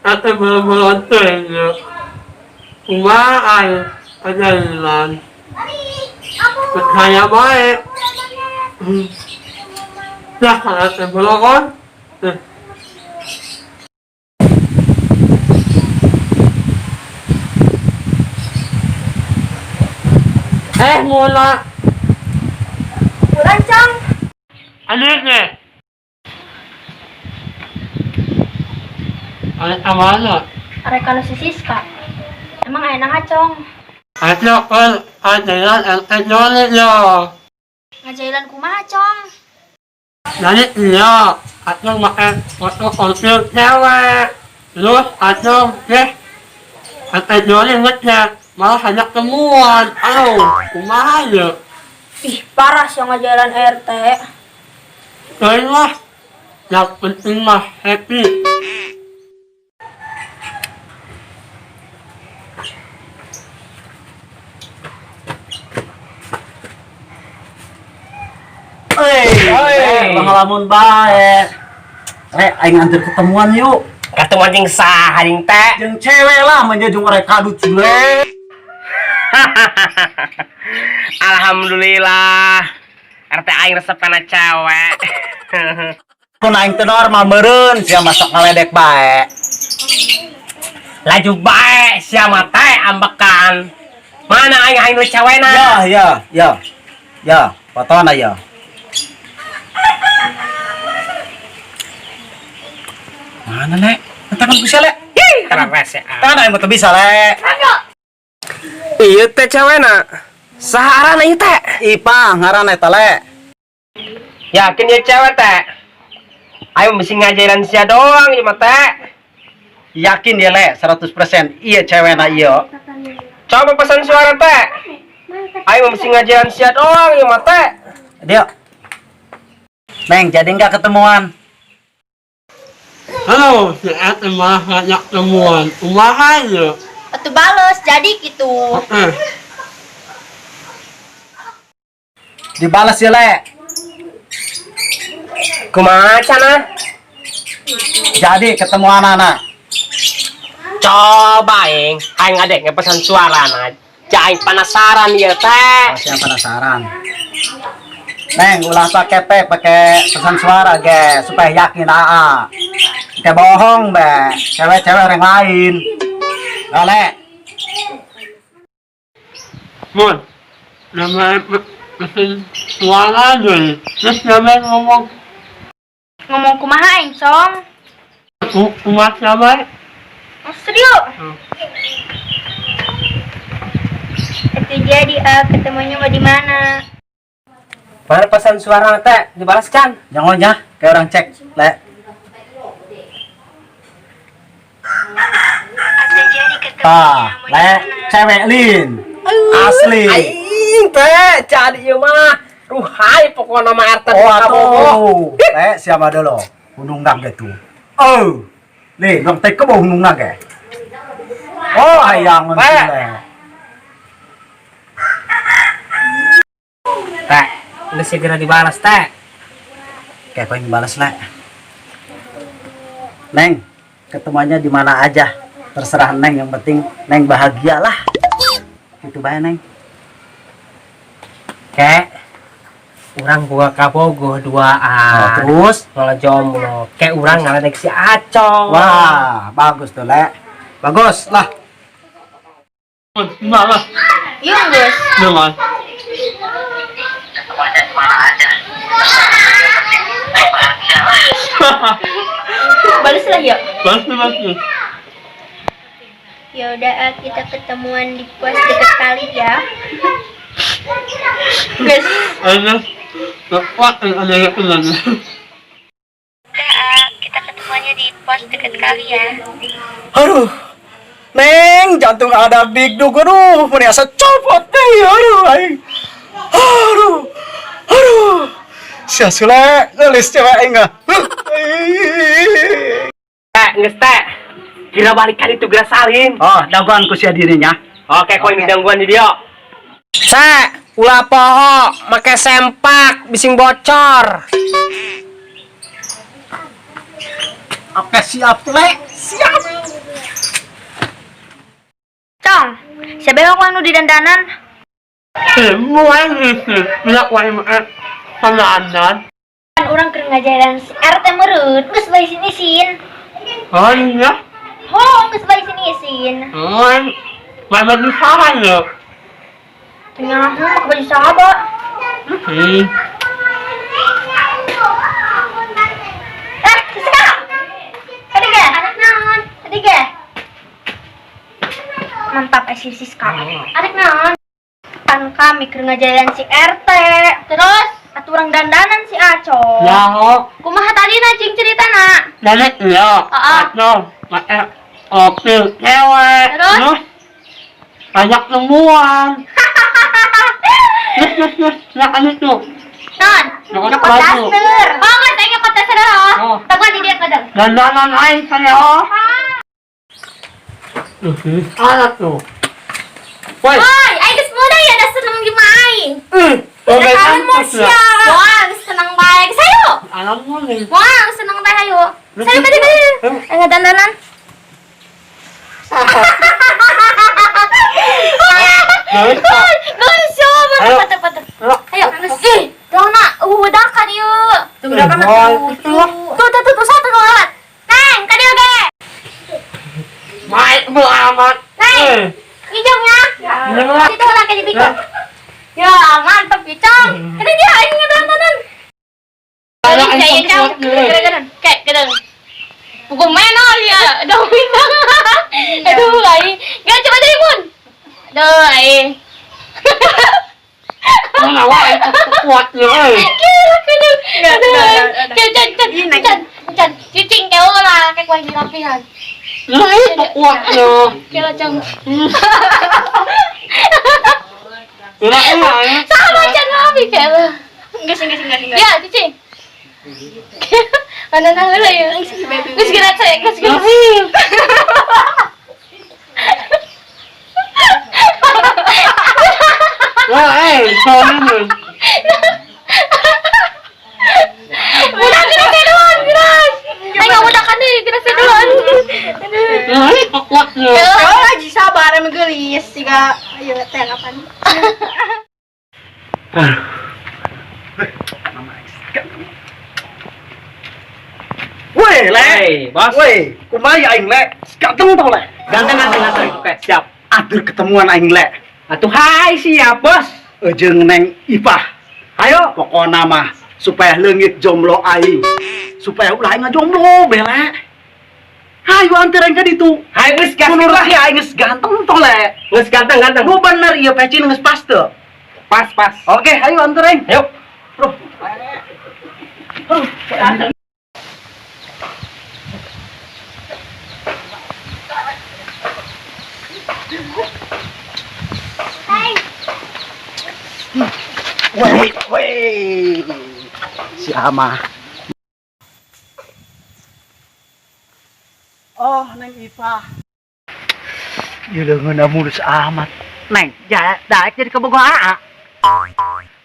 Ate bolo-bolo teh ya. Kumaha ajaran. Percaya baik. Ya kalau ate bolokon. Eh, mula. Bulan, Cong. Ano nih? Ada mana? Arek kalau si Siska. Emang enak Cong? Ada kan ajaran ajaran ya. Ngajailan kumaha, Cong? Jadi iya, atau makan foto konfil cewek. Terus atau deh, atau jualin ngechat, malah hanya temuan. Aduh, kumaha ya? Ih, parah sih ngajailan RT. Lah, yang penting mah happy. Hei, pengalaman bae. Eh, aing antar ketemuan yuk. Ketemuan jeung saha anjing teh? Jeung cewek lah menjejung mereka kadut jule. Alhamdulillah. RT aing resep kana cewek. Kun aing teu normal meureun sia masak ngaledek bae. Laju bae sia mah teh ambekan. Mana aing aing nu cewena? Ya, ya, ya. Ya, fotona ya. Mana, Lek? Tangan bisa, Lek. Ih, karena rese. Tangan aing mah teu bisa, Lek. Ieu teh cewena. Saha aranna ieu teh? Ipah ngaranna eta, Lek. Yakin ya cewek teh? Aing mesti ngajarin sia doang ieu mah teh. Yakin ya, Lek, 100% iya cewekna ieu. Coba pesan suara teh. Aing mesti ngajarin sia doang ieu mah teh. Dia. Neng, jadi nggak ketemuan? Halo, si Ate malah ngajak temuan. Kumaha ya? Atuh bales, jadi gitu. Eh, Dibalas ya, Lek. Kumaha cenah? Jadi ketemuan anak. Coba aing, aing ngadek pesan suara nah. Aing penasaran ieu teh. Oh, siapa penasaran? Neng, ulah pakai P, pakai pesan suara ge, supaya yakin aa. Kayak bohong be, cewek-cewek orang lain. Lek. Mun, namanya pesan suara deh. Terus namanya ngomong, Ngomong kumaha aing, Cong? Kumaha siapa? Oh, serius? Itu jadi ketemunya mau di mana? Baru pesan suara teh dibalas can. Jangan ya, kayak orang cek, Lek. Tah, Lek, cewek lin. Asli. Aing teh jadi ieu mah ruhai pokokna mah RT Oh, kabogoh. atuh. Lek, siapa dulu? Gunung nang gitu. Oh. Nih, bang teh ke bawah gunung nang ge. Oh, hayang Lek. Lek. Teh, udah segera dibalas teh. Kayak pengen balas, Lek. Neng, ketemuannya di mana aja. Terserah Neng, yang penting Neng bahagia lah. Gitu bae, Neng. Kek, urang boga kabogoh duaan. Oh, terus? Ngolah jomblo. Kek urang ngaledek si Acong. Wah, bagus tuh, Lek. Bagus lah. Gimana? Yuk, Gus. Gimana? Balas lah yuk. Pasti, pasti. Ya udah, kita ketemuan di pos deket kali ya. Guys. Ada, kuat ada yang kenal. Kita ketemuannya di pos deket kali ya. Aduh. Neng, jantung ada dikduk, aduh, meni asa copot nih, aduh, aing. Aduh. Aduh. Sia Sule, ngelis cewek aing ah. Teh, geus teh. Kira balikan itu geus salin. Oh, dagoan ku sia dirinya. Oke, kau ini gangguan di dia. Teh, ulah poho, make sempak, bising bocor. Oke, siap, Le. Siap. Cong, siapa yang anu di dandanan? Eh, mulai itu, tidak wai penanan. Kan urang keur ngajaran si RT meureun, geus bae isin isin. Oh iya, Oh, geus bae isin isin. oh, mana baju ya? Ternyata make baju saha? Hmm. Eh, Siska. Tadi ge? Anak naon? Tadi ge? Mantap eh si Siska. Anak naon? Kan kami keur ngajaran si RT. Terus atuh urang dandanan si Aco. Ya, oh, Kumaha tadi na cing ceritana? jadi iya, Ah, ah. atau pakai mobil cewek, Terus? Banyak temuan. Terus, terus, terus, silakan itu. Non, Nyokot nyokot baju. daster. Oh, nggak saya nyokot daster oh. Oh. Tunggu di dia kadang. Dandanan aing saya oh. Terus, anak tuh. Woi, Woi, aing geus muda ya da seneng jeung aing. oke Kangen kan sia. Wah, geus seneng bae. Geus hayu. Alam nih. Wah, geus seneng teh hayu. Sayu tadi tadi. Aing dandanan. Terus, Geus yo, Ayo. mantap mantap. Ayo, ih, dona, udah kan yuk. Tunggu kan tuh. Tuh, tuh, tuh, tuh, satu banget. Neng, ka dieu ge. Baik beramat. Neng. Hijaunya. Ya. Itu lah kayak dipikir. Ya, mantap ya, Cong. Ini dia, ini ngedandanan. Ada Ini yang kayak kuat nih. Keren kayak keren. Buku main oh ya, aduh bintang. Aduh, ai. Gak coba deh, Mun. Aduh, ai. Mana wah itu kuat nih. Kira keren. Aduh, kayak can can can can cicing kayak lah, kayak lagi rapihan. Nah, itu kuat nih. Kayak cang. Nah, iya. Sama can rapi kayak lah. Enggak, enggak, enggak, enggak. Ya, cicing. Mana nah lah ya. Geus gerak saya, geus gerak. Wah, sorry nih. Udah gerak saya duluan, gerak. Ayo nggak udah kan deh, gerak saya duluan. Nah, itu kuat nih. Oh, lagi sabar emang gelis jika ayo teh kapan. Woi, Le. Hey, bos. Woi, kumaha ya aing, Le? Ganteng tau, Le. Ganteng, ganteng, ganteng. Oke, siap. Atur ketemuan aing, Le. Atuh hai siap, bos. Jeung Neng Ipah. Ayo. Pokona mah supaya leungit jomblo aing. Supaya ulah aing ngajomblo, bele. Hayu anter aing ka ditu. Hai geus gas Menurut lah. dia aing geus ganteng toh, Le. Geus ganteng, ganteng. Nu bener ieu pecin geus pas teu. Pas, pas. Oke, ayo anter aing. Ayo. Bro. Aduh. Woi, woi. Si Ama. Oh, Neng Ipah. Ieu leungeunna mulus amat. Neng, ya daek jadi kabogoh aa.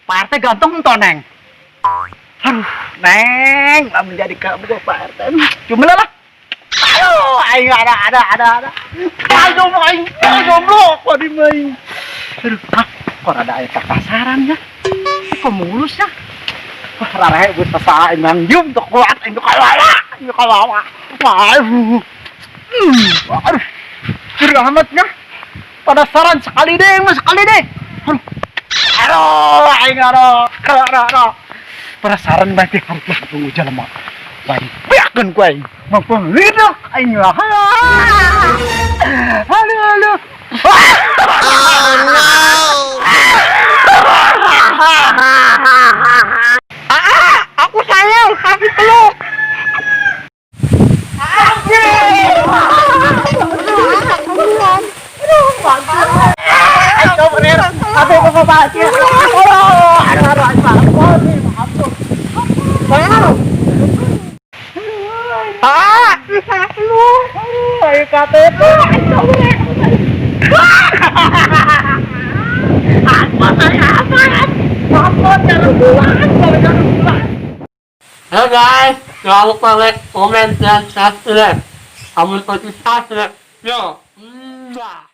Pak RT ganteng toh, Neng. Aduh, Neng, lah menjadi kabogoh Pak RT. Jumlah lah. Aduh, aing ada ada ada ada. Aing jomblo aing, aing jomblo kok di main. Aduh, ah, kok ada aya pasaran ya? Kok mulus ya? Wah, rare geus sasa aing nang diem tuh kuat aing tuh kawawa, aing tuh kawawa. Wah, aduh. Aduh. Seru amat ya. Penasaran sekali deh, mas sekali deh. Aduh. Aduh, aing aduh. Aduh, aduh, aduh. Penasaran berarti harus lah tunggu jalan mah. Baik, biarkan ku aing. Mampu lidah aing lah. Aduh, aduh. Oh no! Ah, aku sayang, tapi peluk. Ayo bener. Aduh, kok baca. Aduh, aduh, aduh, aduh. Maaf. Ah, bisa peluk. Ayo KTP. Apa saya apa? Apa cara bulan? Cara bulan. Halo guys, jangan lupa like, komen, dan subscribe. Amun subscribe, yo. Mwah.